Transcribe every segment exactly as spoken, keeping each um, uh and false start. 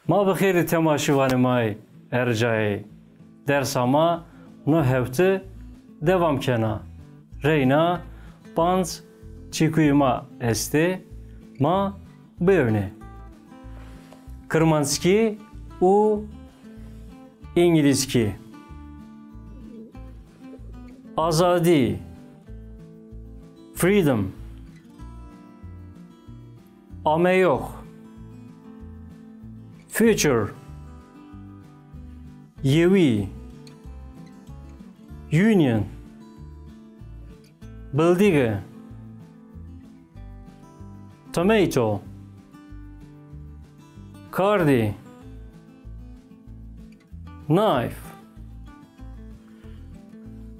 Ma bi xêrî temaşevanê ma yê ercayê. Dersa ma no hefte dewam kena. Reyna panc çekuyê ma estê, ma biewne. Kirmanckî û îngilizkî. Azadî, freedom. Ameyox, future. Yewî, union. Bildige, tomato. Kardî, knife.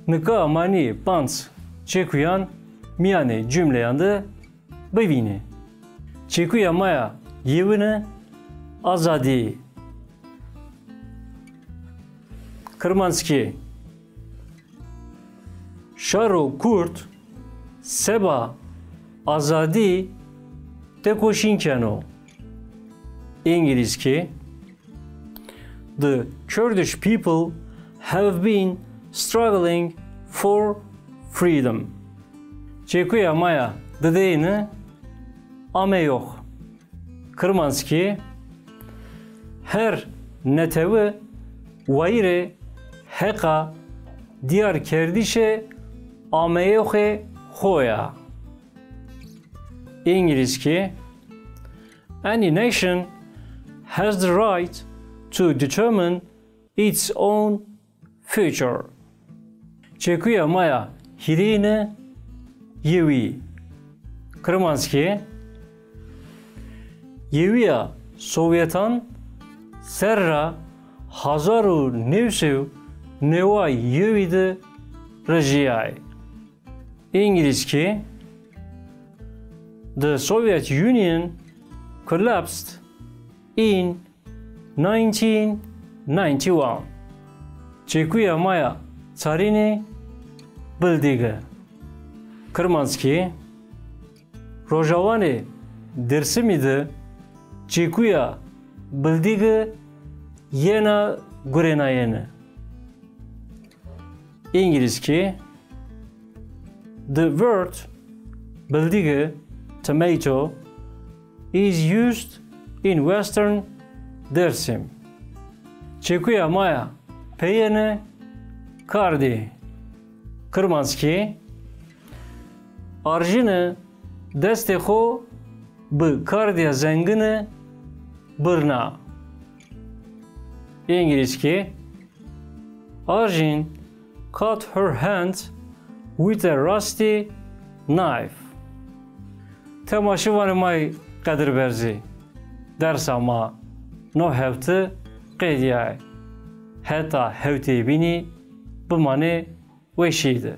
Nika ma nî panc çekuyan mîyanê cumleyan de bivînê. Çekuya ma ya yewine azadî. Kirmanckî. Şaro kurd seba azadî tekoşîn keno. Îngilizkî. The Kurdish people have been struggling for freedom. Çekuya ma ya dideyine ameyox. Kirmanckî. Her netewe wayîrê heqa dîyarkerdişê ameyoxê xo ya. Îngilizkî. Any nation has the right to determine its own future. Çekuya ma ya hîrêyine yewî. Kirmanckî. Yewîya Sowyetan serra hezar û new sey û neway yewî de rijîyay. Îngilizkî. The Soviet Union collapsed in nineteen ninety-one. Çekuya ma ya çarîne Bildige. Kirmanckî. Rojawanê Dêrsimî de çekuya Bildige yena gurênayene. Îngilizkî. The word Bildige, tomato, is used in western Dersim. Çekuya ma ya peyêne kardî. Kirmanckî. Arjîne destê xo bi kardîya zengine birna. Îngilizkî. Arjîn cut her hand with a rusty knife. Temaşevanê ma yê qedirberzî, dersa ma no hefte qedîyayê. Heta hewteyê bînî bimanê weşîye de.